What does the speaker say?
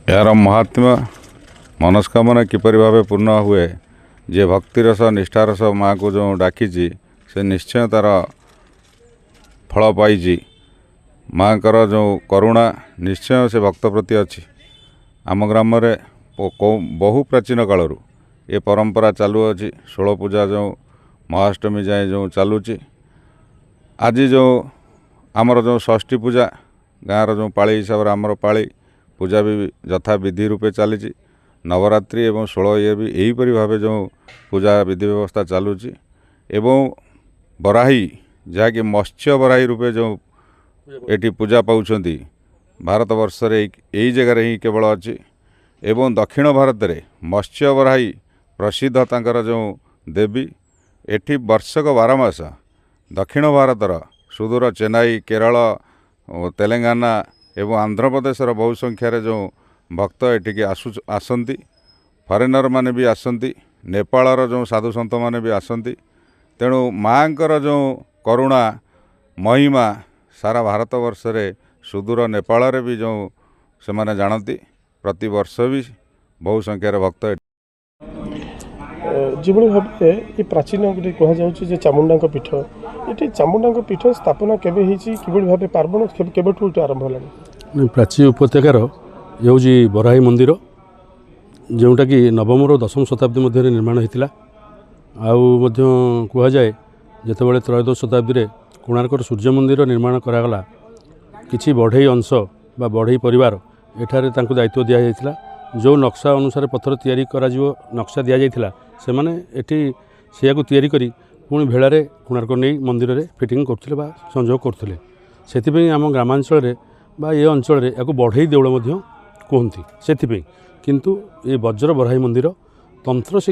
ଏହାର ମହାତ୍ମ୍ୟ ମନସ୍କାମନା କିପରି ଭାବେ ପୂର୍ଣ୍ଣ ହୁଏ, ଯିଏ ଭକ୍ତିର ସହ ନିଷ୍ଠାର ସହ ମାଆକୁ ଯେଉଁ ଡାକିଛି ସେ ନିଶ୍ଚୟ ତା'ର ଫଳ ପାଇଛି। ମାଆଙ୍କର ଯେଉଁ କରୁଣା ନିଶ୍ଚୟ ସେ ଭକ୍ତ ପ୍ରତି ଅଛି। ଆମ ଗ୍ରାମରେ ବହୁ ପ୍ରାଚୀନ କାଳରୁ ଏ ପରମ୍ପରା ଚାଲୁଅଛି। ଷୋଳ ପୂଜା ଯେଉଁ ମହାଷ୍ଟମୀ ଯାଏଁ ଯେଉଁ ଚାଲୁଛି। ଆଜି ଯେଉଁ ଆମର ଯେଉଁ ଷଷ୍ଠୀ ପୂଜା ଗାଁର ଯେଉଁ ପାଳି ହିସାବରେ ଆମର ପାଳି ପୂଜା ବି ଯଥା ବିଧି ରୂପେ ଚାଲିଛି। ନବରାତ୍ରି ଏବଂ ଷୋଳ ଇଏ ବି ଏହିପରି ଭାବେ ଯେଉଁ ପୂଜା ବିଧି ବ୍ୟବସ୍ଥା ଚାଲୁଛି। ଏବଂ ବରାହୀ ଯାହାକି ମତ୍ସ୍ୟ ବରାହୀ ରୂପେ ଯେଉଁ ଏଠି ପୂଜା ପାଉଛନ୍ତି, ଭାରତ ବର୍ଷରେ ଏଇ ଜାଗାରେ ହିଁ କେବଳ ଅଛି। ଏବଂ ଦକ୍ଷିଣ ଭାରତରେ ମତ୍ସ୍ୟ ବରାହୀ ପ୍ରସିଦ୍ଧ ତାଙ୍କର ଯେଉଁ ଦେବୀ, ଏଠି ବର୍ଷକ 12 ମାସ ଦକ୍ଷିଣ ଭାରତର ସୁଦୂର ଚେନ୍ନାଇ, କେରଳ, ତେଲେଙ୍ଗାନା ଏବଂ ଆନ୍ଧ୍ରପ୍ରଦେଶର ବହୁ ସଂଖ୍ୟାରେ ଯେଉଁ ଭକ୍ତ ଏଠିକି ଆସନ୍ତି। ଫରେନର୍ ମାନେ ବି ଆସନ୍ତି, ନେପାଳର ଯେଉଁ ସାଧୁସନ୍ଥମାନେ ବି ଆସନ୍ତି। ତେଣୁ ମାଆଙ୍କର ଯେଉଁ କରୁଣା ମହିମା ସାରା ଭାରତବର୍ଷରେ ସୁଦୂର ନେପାଳରେ ବି ଯେଉଁ ସେମାନେ ଜାଣନ୍ତି। ପ୍ରତିବର୍ଷ ବି ବହୁ ସଂଖ୍ୟାରେ ଭକ୍ତ। ଯେଭଳି ଭାବେ ଏ ପ୍ରାଚୀନ ଗୋଟେ କୁହାଯାଉଛି ଯେ ଚାମୁଣ୍ଡାଙ୍କ ପୀଠ, ଏଠି ଚାମୁଣ୍ଡାଙ୍କ ପୀଠ ସ୍ଥାପନା କେବେ ହେଇଛି, କିଭଳି ଭାବେ ପାର୍ବଣ କେବେଠୁ ଏଠି ଆରମ୍ଭ ହେଲାଣି? ପ୍ରାଚୀ ଉପତ୍ୟକାର ଇଏ ହେଉଛି ବରାହୀ ମନ୍ଦିର, ଯେଉଁଟାକି ନବମରୁ ଦଶମ ଶତାବ୍ଦୀ ମଧ୍ୟରେ ନିର୍ମାଣ ହୋଇଥିଲା। ଆଉ ମଧ୍ୟ କୁହାଯାଏ ଯେତେବେଳେ ତ୍ରୟୋଦଶ ଶତାବ୍ଦୀରେ କୋଣାର୍କର ସୂର୍ଯ୍ୟ ମନ୍ଦିର ନିର୍ମାଣ କରାଗଲା, କିଛି ବଢ଼େଇ ଅଂଶ ବା ବଢ଼େଇ ପରିବାର ଏଠାରେ ତାଙ୍କୁ ଦାୟିତ୍ୱ ଦିଆଯାଇଥିଲା। ଯେଉଁ ନକ୍ସା ଅନୁସାରେ ପଥର ତିଆରି କରାଯିବ ନକ୍ସା ଦିଆଯାଇଥିଲା, ସେମାନେ ଏଠି ସେଇଆକୁ ତିଆରି କରି ପୁଣି ଭେଳାରେ କୋଣାର୍କ ନେଇ ମନ୍ଦିରରେ ଫିଟିଂ କରୁଥିଲେ ବା ସଂଯୋଗ କରୁଥିଲେ। ସେଥିପାଇଁ ଆମ ଗ୍ରାମାଞ୍ଚଳରେ ବା ଏ ଅଞ୍ଚଳରେ ଏହାକୁ ବଢ଼େଇ ଦେଉଳ ମଧ୍ୟ କୁହନ୍ତି ସେଥିପାଇଁ। କିନ୍ତୁ ଏ ବଜ୍ର ବରାହୀ ମନ୍ଦିର ତନ୍ତ୍ର ଶିକ୍ଷା